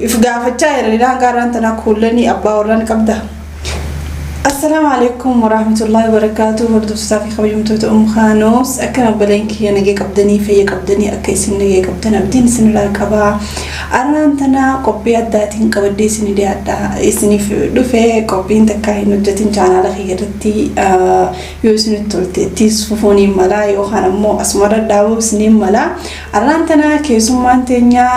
If gaafachaa jiranii hanga har'aan tana kuullanii abbaa warraa ni qabda. Assalaamu alaikum warahmatullahi wabarakatuh. Hordoftootaa fi kabajamtoota Umm Kaanos, akkana obboleen kiyya, nagee qabdanii, fayya qabdanii? Akka isin nagee qabdan abdiin isinirraa qabaa. Arraan tana qophii addaatiin qabadhee isin dhiyaadha isiniif dhufe. Qophiin takka hin hojjetin chaanaala kiyya irratti. Yoo isinitti tolte ittis fufuun hin mala, yookaan ammoo asuma dhadhaabuu isiniin mala. Arraan tana keessummaan teenya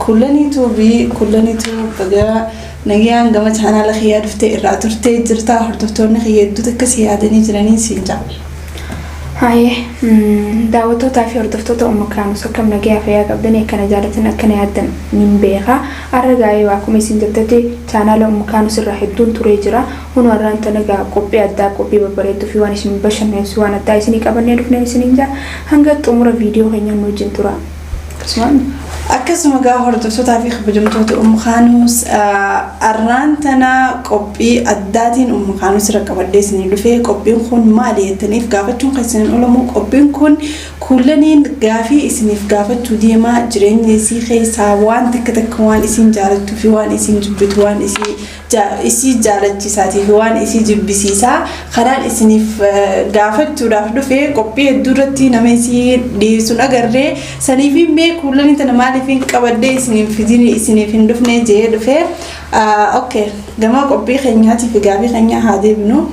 Kullanii Tuubii. Kullanii Tuub, baga nagayaan gama chaanaala kiyyaa dhuftee. Irraa turtee jirta. Hordoftoonni kiyya hedduutu akkasii yaadanii jiranii siin jaa. Haayee, daawwattootaa fi hordoftoota Ummu Kaanus, akkam nagayaa, fayyaa qabdanii? Akkana jaalatan, akkana yaaddan nin beeka. Har'a gaa'ee akkuma isin jettetti chaanaala Ummu Kaanus irraa hedduun turee jira. Hunoo har'aan tana gaa qophii addaa, qophii babbareedduu fi waan isin bashannansiisu, waan addaa isinii qabannee dhufneen isiniin jaa. Hanga xumura viidiyoo keenyaa nu wajjin tura. Akkasumaan. Akkasuma gaa hordoftootaa fi kabajamtoota Ummu Kaanus, arraan tana qophii addaatiin Ummu Kaanus irra qabadhee isinii dhufee. Qophiin kun maali jettaniif gaafachuun keessan hin oolamu. Qophiin kun kuullaniin gaafii isiniif gaafachuu deemaa. Jireenya isii keessaa waan takka takka, waan isiin jaalattuu fi waan isiin jibbitu, waan isii jaalachisaatii fi waan isii jibbisiisaa karaan isiniif gaafachuudhaaf dhufe. Qophii hedduu irratti nama isii dhiyeessuun agarree saniif mee kuullanii tana maaliif hin qabadhee isiniif fidin, isiniif hin dhufne jee dhufe. Okay, gama qophii keenyaatii fi gaafii keenyaa haa deebinu.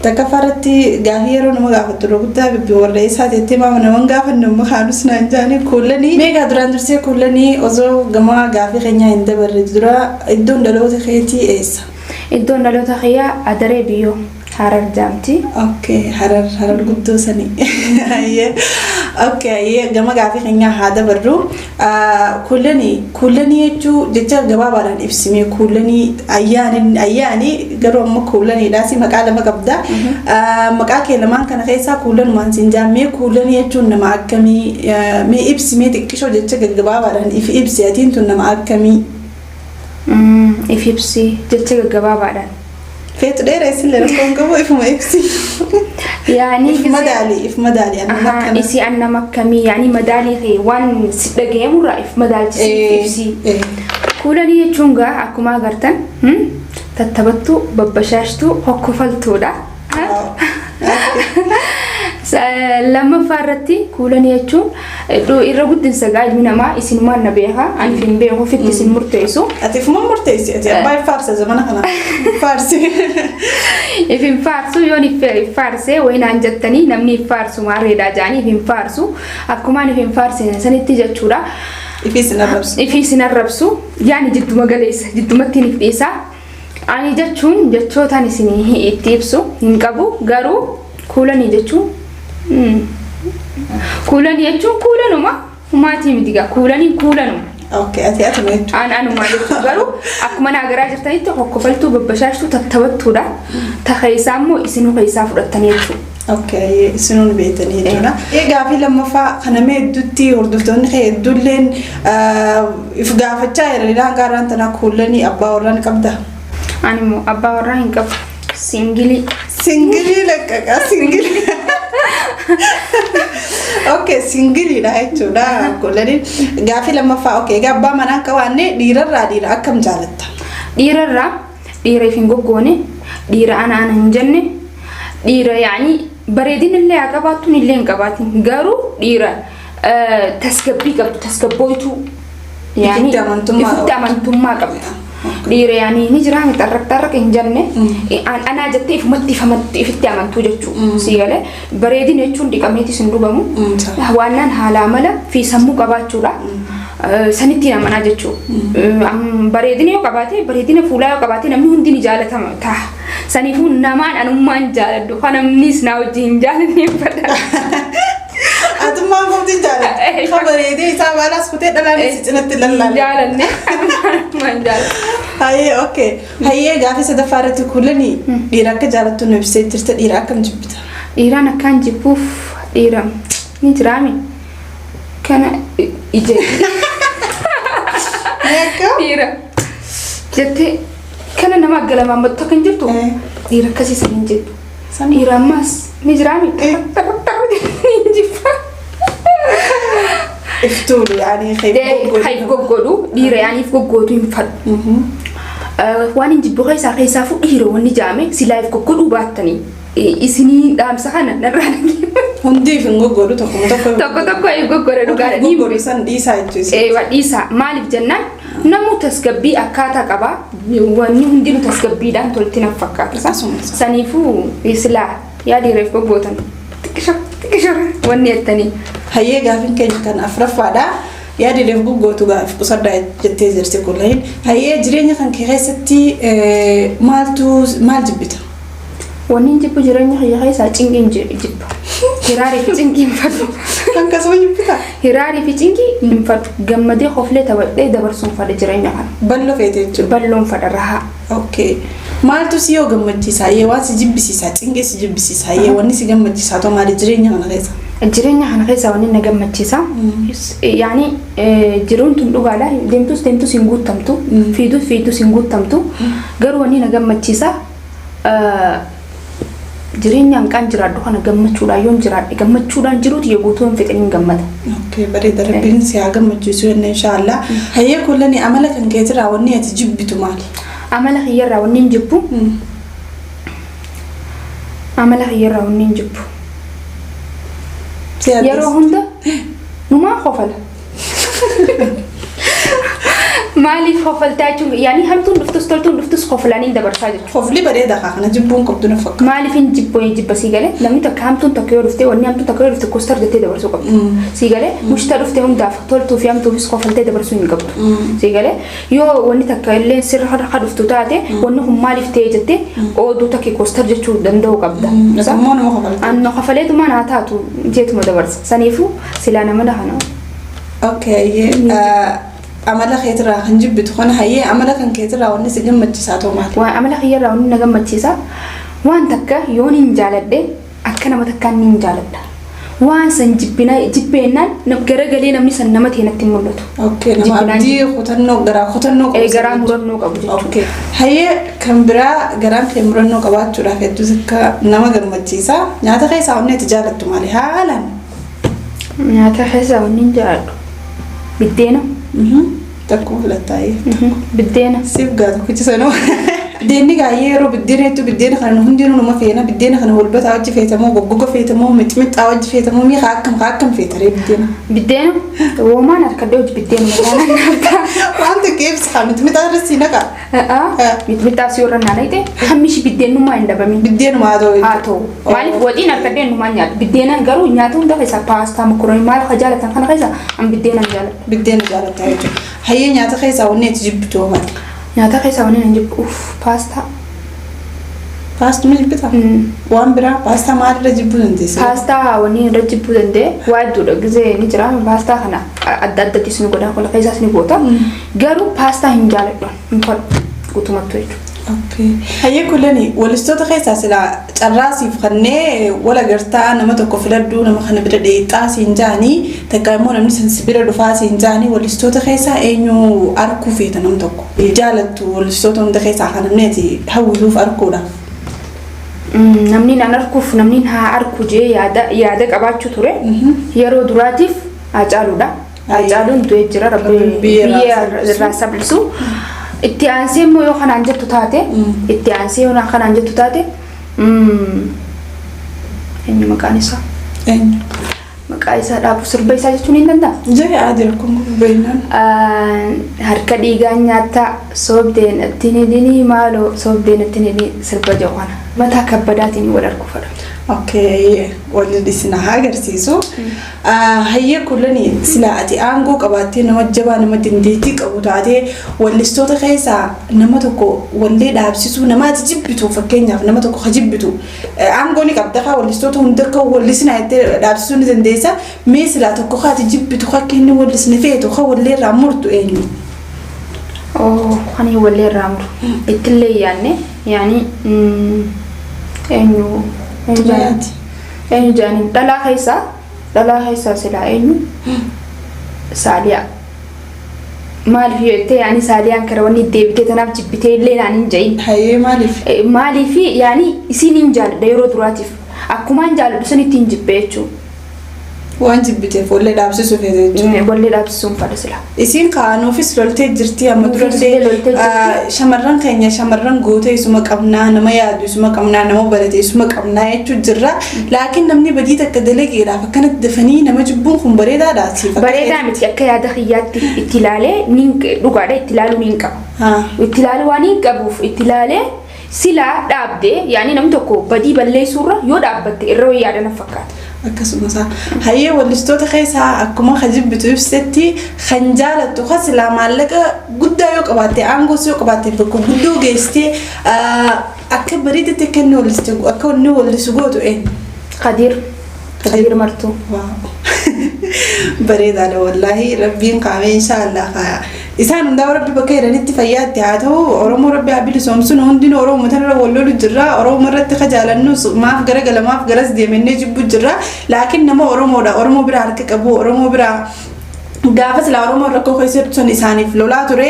Takkaffaa irratti gaafii yeroo nama gaafattu irra guddaa bibbi warra isaa teettee maama naman gaafanne amma kaanus naan jaanii kuullanii. Meegaa duraan dursee kuullanii, osoo gama gaafii keenyaa hin dabarre dura, iddoon dhaloota keetii eessa? Iddoon dhaloota kiyyaa Adaree Biyyoo, Harar jaamti. Okay, Harar, Harar guddoo sanii. Hayyee. Okay, hayyee, gama gaafii keenyaa haa dabarru. Kuullanii, kuullanii jechuun jecha gabaabaadhaan ibsimee. Kuullanii ayyaani, ayyaani garuu amma kuullaniidhaas maqaa lama qabda. Maqaa kee lamaan kana keessaa kuullanumaan siin jaammee, kuullanii jechuun nama akkamii? Mee ibsimee xiqqishoo, jecha gaggabaabaadhaan if ibsi, atiin tun nama akkamii? If ibsi jecha gaggabaabaadhaan. Feetu dheeressillee rakkoon qabu, ifuma ibsi. Yaani If madaali, if madaali, ani nama akkana. Isii an nama akkamii, yaani madaalii kee waan si dhaga'amurraa if madaalchisii ibsi. Kuulanii jechuun gaa akkuma agartan tattabattuu, babbashaashtuu, hokkofaltuudha. Lammaffaa irratti kuulanii jechuun irra guddinsa gaa ilmi namaa isinumaan na beeka, ani hin beeku, ofitti isin murteessu. Ati ifuma murteessi, ati abbaa faarsa zamana kana faarsi. If hin faarsu. Yoon if faarsee wayinaan jettanii, namni if faarsu maarreedhaa jedhanii, if hin faarsu. Akkumaan if hin faarsine sanitti jechuudha. Ifii sin arrabsu. Ifii isin arrabsu, yaani jidduma galeessa jiddumattiin if dhiisa. Ani jechuun jechootaan isin itti ibsu hin qabu, garuu kuulanii jechuun kuulanii jechuun kuulanuma humaatii miti gaa, kuulaniin kuulanuma. Okay, ati atuma jechuudha. An anumaa jechuun garuu akkuma naa garaa jirtanitti hokkofaltuu, babbashaashtuu, tattabattuudha. Ta keessaa immoo isinuu keessaa fudhattanii jechuudha. Okay, isinuun beektanii jechuudha. Egaa fi lammaffaa kana mee hedduutti hordoftoonni kee hedduulleen if gaafachaa jiranii hanga har'aan tana kuullanii abbaa warraa ni qabda? Ani immoo abbaa warraa hin qabu. Single. Single laqqaqa, single. Okay, singleiidha jechuudha kuullanii. Gaafii lammaffaa, okay, egaa abbaa manaa akka waanne, dhiirarraa dhiira akkam jaalatta? Dhiirarraa dhiira if hin goggoone, dhiira ana ana hin jenne, dhiira yaani bareedina illee haa qabaattuun illee hin qabaatin, garuu dhiira tasgabbii qabdu, tasgabbooytuu, yaani Ifitti amantummaa ifitti qabdu. Amantummaa qabdu. Dhiira yaani ni jira xarraq xarraq hin jenne, anaa jettee ifumatti ifitti amantuu jechuu sii galee. Bareedina jechuun dhiqameetis hin dhugamu. Waannaan haala amala fi sammuu qabaachuudha. Sanittiin amanaa jechuudha. Bareedina yoo qabaate, bareedina fuulaa yoo qabaate, namni hundi ni jaalatama ta'a. Saniifuu namaan anummaan jaaladhu kan namnis na wajjin hin jaalanne fadha. Atummaan qofti jaalatta. Ka bareedee isaa baalaas kutee dhalaanis cinatti lallaala. Jaalanne, anummaan jaaladhu. Hayyee, okay. Hayyee, gaafii sadaffaa irratti kuulanii dhiira akka jaalattu nu ibsee jirta, dhiira akkam jibbita? Dhiiraan akkaan jibbuuf dhiira ni jiraami. Kana ija Akka? dhiira jettee kana nama galamaan battu akka hin jirtu, dhiira akkasii san hin jibbu. Dhiira ammaas ni jiraami. Ni jibba. Iftuulu yaani Hayif goggodhu dhiira yaani if goggootu hin fadhu. Waan hin jibbu keessaa keessaafuu dhiira wanni jaame silaa if goggodhuu baattanii isinii dhaamsa kana narraa Hundiif hin goggodhu tokkuma tokko. Tokko tokko if goggodha dhugaadha. Ni Goggodhu san dhiisaa jechuudha. Eewa dhiisaa maaliif jennaan namuu tasgabbii akkaataa qabaa wanni hundinuu tasgabbiidhaan tolti na fakkaata. Akkasuma. Saniifuu silaa yaa dhiira if goggootan xiqqisho xiqqisho wanni jettanii. Hayyee gaafiin keenya kan afuraffaadha. Yaadi leef goggootu gaaf qusadhaa jettee jirti kullahin. Hayyee jireenya kan kee keessatti maaltu maal jibbita? Wanni hin jibbu jireenya kiyya keessaa cinqiin jibba. Hiraarii fi cinqii hin fadhu. Akkasuma jibbita? Hiraarii fi cinqii hin fadhu. Gammadee hoflee taphadhee dabarsuun fadha jireenya kana. Bal'oo feete jechuudha. Bal'oon fadha rahaa. Okay. Maaltu si yoo gammachiisa? Hayyee waan si jibbisiisa? Cinqii si jibbisiisa? Hayyee wanni si gammachiisaa ta'u maali jireenya kana keessa? Jireenya kana keessa wanni na gammachiisa. Yaani jiruun tun dhugaadha. Deemtus deemtus hin guutamtu. Fiidus fiidus hin guutamtu. Garuu wanni na gammachiisa. Jireenya hanqaan jiraadhu kana gammachuudhaan yoon jiraadhe gammachuudhaan jiruuti yoo guutuu hin fixin hin gammada. Okay, bareeda rabbiin si haa gammachiisu jenne inshaallah. Hayyee kullani amala kan keetirraa wanni ati jibbitu maali? Amala kiyyarraa wanni hin jibbu. Amala kiyyarraa wanni hin jibbu. Yeroo hunda numaa kofala. Maaliif kofaltaa jechuun yaani hamtuun dhuftus toltuun dhuftus kofalanii dabarsaa jechuudha. Kofli bareeda kaa kana jibbuun qabdu na fakkaata. Maaliif hin jibbu jibba sii galee namni tokko hamtuun tokko yoo dhufte wanni hamtuun tokko yoo dhufte kostar jettee dabarsuu qabdu. Sii galee mushta dhufte hundaaf toltuu fi hamtuufis kofaltee dabarsuu hin qabdu. Sii galee yoo wanni takka illee sirra harka dhuftu taate wanni kun maaliif ta'e jettee ooduu takka kostar jechuu danda'uu qabda. Ammoo nama kofaltee. Anno kofaleetuma naa taatu jeetuma dabarsa. Saniifuu silaa nama dhahana. Okay, amala keetirraa kan jibbitu kana hayyee amala kan keetirraa wanni si gammachiisaa ta'u maali? Waan amala kiyyarraa wanni na gammachiisa waan takka yoon hin jaaladhe akka nama takkaan ni hin jaaladha. Waan san jibbina jibbeennaan garagalee namni san nama ta'e natti hin mul'atu. Okay, nama abdii kutannoo garaa kutannoo qabu. Garaa murannoo qabu jechuudha. Okay. Hayyee kan biraa garaan kee murannoo qabaachuudhaaf hedduu akka nama gammachiisa. Nyaata keessaa wanni ati jaalattu maali? Haalaan. Nyaata keessaa wanni hin jaaladhu. Biddeena. Tokko filattaayee. Biddeena. Siif gaa tokkichi sanuu. Biddeenni gaayee yeroo biddeena hedduu biddeena kana hundinuu numa feena biddeena kana holbataa wajji feetamoo goggoga feetamoo mixmixaa wajji feetamoo mi'a akkam akkam feetaree biddeena. Biddeena woomaan harkadhee hojii biddeena magaalaan nyaata. Waan tokko ibsa mixmixaa irra si naqa. Mixmixaa si irra naanna'ite hammishi biddeenummaa hin dhabamin. Biddeenuma haa ta'u. Haa ta'u. Maaliif waxiin harkadhee numaan nyaata. Biddeenaan garuu nyaata hunda keessaa paastaa mokoroonii maal ka jaalatan kana keessaa an biddeenaan jaaladha. Biddeena jaalataa jechuudha. Hayyee nyaata keessaa wanni ati jibbitu maali? Nyaata keessaa wanni hin jibbu uff paastaa. Paastuma jibbitaa? Waan biraa paastaa maalirra jibbuu dandeessa? Paastaa wanni irra jibbuu danda'e waa hedduudha gizee ni jira paastaa kana adda addattis ni godha qola keessaas ni goota garuu paastaa hin jaaladhu hin fadhu guutummattuu jechuudha. Okay. Hayyee kullani walistoota keessaa silaa carraasiif kannee wal agartaa nama tokko filadhuu nama kana bira dheexaa siin jaanii takka immoo namni san si bira dhufaa siin jaanii walistoota keessaa eenyu arkuu feeta nam tokko jaalattu walistoota hunda keessaa kan namni ati hawwituuf arkuudha. Namni naan arkuuf namni haa arku jee yaada qabaachuu ture yeroo duraatiif Haacaaluudha. Haacaaluun du'ee jira rabbi biyya irraa sablisu. Itti aansee immoo yoo kanaan jettu taate itti aansee yoo kanaan jettu taate eenyu maqaan isaa? Eenyu? Maqaa isaa dhaabu sirba isaa jechuun hin danda'a? Jee adii rakkoon kun beeknaan. Harka dhiigaan nyaata soobdeen ittiin hidhinii maaloo soobdeen ittiin hidhinii sirba jedhu kana mataa kabbadaatiin wal arguu fedha. Okay, wal isin haa agarsiisu. Hayyee kullani silaa ati aangoo qabaattee nama jabaa nama dandeettii qabu taatee wallistoota keessaa nama tokko wallee dhaabsisuu nama ati jibbitu fakkeenyaaf nama tokko ka jibbitu aangoo ni qabda kaa wallistoota hunda akka wallisina jettee dhaabsisuu ni dandeessa. Mee silaa tokko ka ati jibbitu akka inni wallisne feetu ka wallee irraa murtu eenyu? Oh, kan wallee irraa muru. Ittillee yaanne yaani eenyu? Eenyu jaaniin dhalaa keessaa silaa eenyu? Saaliyaa. Maaliif yoo jettee yaani Saaliyaan kara wanni deebitee tanaaf jibbitee illee naan hin jedhin. Hayyee maaliif? Maaliif yaani isiin hin jaaladha yeroo duraatiif. Akkumaan jaaladhu sanitti hin jibbe jechuudha. Waan jibbiteef wallee dhaabsisuu feete jechuudha. Wallee dhaabsisuun fadha sila. Isiin kaanuufis loltee jirti amma Nuufis durallee loltee jirti. Shamarran keenya shamarran goota isuma qabnaa, nama yaadu isuma qabnaa, nama barate isuma qabnaa jechuu jirra. Laakiin namni badii takka dalageedhaaf akkanatti dafanii nama jibbuun kun bareedaadha. Siif akka Bareedaa miti akka yaada kiyyaatti itti ilaalee nin dhugaadha itti ilaaluu nin qaba. Itti ilaaluu waan hin qabuuf itti ilaalee silaa dhaabdee yaani namni tokko badii balleessuurra yoo dhaabbatte irra wayyaadha na fakkaata. Akkasumas hayyee wallistoota keessaa akkuma ka jibbitu ibsetti kan jaalattu kan silaa maallaqa guddaa yoo qabaatte aangoos yoo qabaatte bakka guddoo geessitee akka bareedaatti akka inni walliste akka inni wallisu gootu eenyu? Kadiir. Kadiir Martuu. Bareedaadha wallaahi rabbiin kaamee inshaallah kaa isaan hundaa rabbi bakka jiranitti fayyaatti haa ta'u. Oromoo rabbi haa bilisoomsun. Hundinuu Oromoo tanarra wal lolu jirra. Oromoo irratti kajalannus maaf garagala maaf garas deemennee jibbu jirra. Laakiin nama Oromoodha, Oromoo bira harka qabu, Oromoo bira gaafa silaa Oromoon rakkoo keessatti sun isaaniif lolaa ture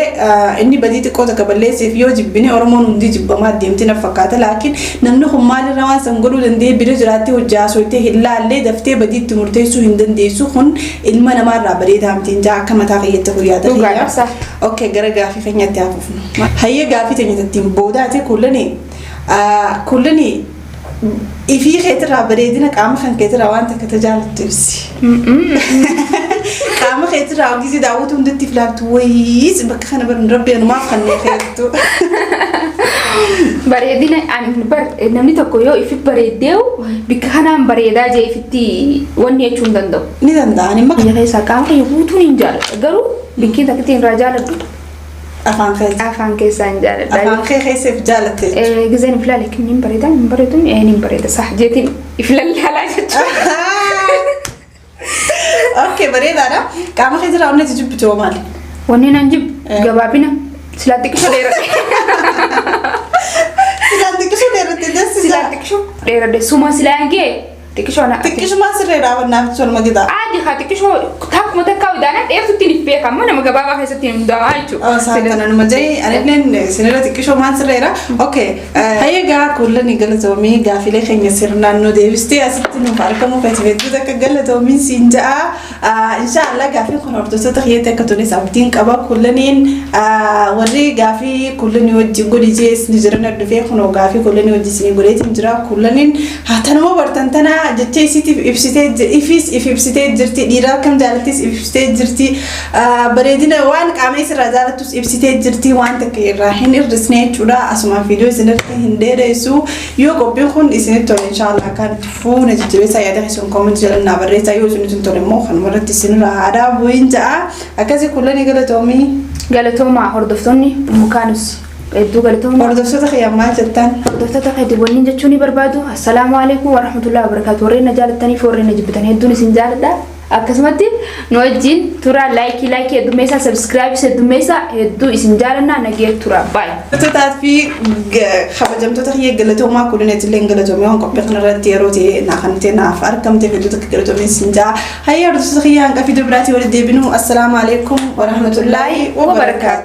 inni badii xiqqoo takka balleesseef yoo jibbine Oromoon hundi jibbamaa deemti na fakkaata. Laakiin namni kun maalirra waan san godhuu danda'ee bira jiraattee hojii haasoftee hin laallee daftee badiitti murteessuu hin dandeessu. Kun ilma namaarraa bareedaa miti jaa akka mataa keeyyatti kun yaada Dhugaadha, kiyya. Okay, gara gaafii keenyatti haa fufnu. Hayyee gaafii teenya ittiin boodaati kullani kullani ifii keetirraa bareedina qaama kan keetirraa waan takka tajaajilu ibsi. Qaama keetirraa ogisii daawwatu hundatti filaattu wayiis bakka kana baran rabbi anumaaf kan keettu. Bareedina an bar namni tokko yoo ifi bareedeewu bikka kanaan bareedaa jee ifitti wanni jechuu hin danda'u. Ni danda'an imma. Biyya keessaa qaama kiyya guutuun hin jaaladha garuu bikkiin takka ittiin irraa jaaladhu Afaan keessa. Afaan keessaa hin jaaladha. Afaan kee keessa if jaalatte jechuudha. Gizeen if ilaale hin bareeda hin bareedu hin bareeda sah jeetiin if lallaalaa jechuudha. Okay, bareedaadha. Qaama keetirraa wanni ati jibbitu hoo maali? Wanni nan jibbu gabaabina silaa xiqqishoo dheeradhe. Silaan xiqqishoo dheeratte Silaa deessisa. xiqqishoo dheeradhe suma silaan gee xiqqishoo na. Xiqqishumaan sirree dhaabannaaf solma gitaa. Aadi haa xiqqishoo takkuma takkaa idaana dheertutti ni beekama nama gabaabaa keessatti hin hundaa'aa jechuudha. Isaan kana numa jee anilleen sinirra xiqqishoo maan sirreera. Okay. Hayya kullani galatoomii gaafilee keenya sirnaan nu deebistee asitti nuuf argamu feeti akka galatoomiin siin ja'a. Inshaallah gaafiin kun hordoftoota kiyyaatti akka toles abdiin qaba. Kullaniin warri gaafii kullanii wajjin godhi jees ni jiran dhufee kunoo gaafii kullanii wajjin isinii godheetiin jira. Kullaniin haa tanuma bartan tana jechee isiitiif ibsitee ifis if ibsitee jirti. Dhiira akkam jaalattis ibsitee jirti. Bareedina waan qaama isirraa jaalattus ibsitee jirti. Waan takka irraa hin hir'isne jechuudha. Asumaan viidiyoo isinirratti hin dheeressu. Yoo qophiin kun isinitti tole inshaallah akkaan itti fuune jajjabeessaa yaada keessan comment jala naa barreessaa. Yoo isinitti hin tole immoo kanuma irratti isinirraa haa dhaabu hin ja'a. Akkasii kullanii galatoomii. Galatoomaa hordoftoonni mukaanus hedduu galatooma. Hordoftoota kiyyaa maal jettan? Hordoftoota keetii wanni jechuun ni barbaadu. Assalaamu alaikum warahmatullahi wabarakatuh. Warreen na jaalattanii fi warreen na jibbitan hedduun isin jaaladha. Akkasumatti nu wajjin tura like like heddummeessaa subscribe heddummeessaa hedduu isin jaalannaa nagee tura baay'ee. Hordoftoota fi kabajamtoota kiyya galatoomaa kulineetillee galatoomii waan qophii kanarratti yeroo ta'e naa kan ta'e naaf argamte hedduutu akka galatoomii isin ja'a. Hayya hordoftoota kiyya hanga viidiyoo biraatii walitti deebinu. Assalaamu alaikum warahmatullaahi wabarakaatu.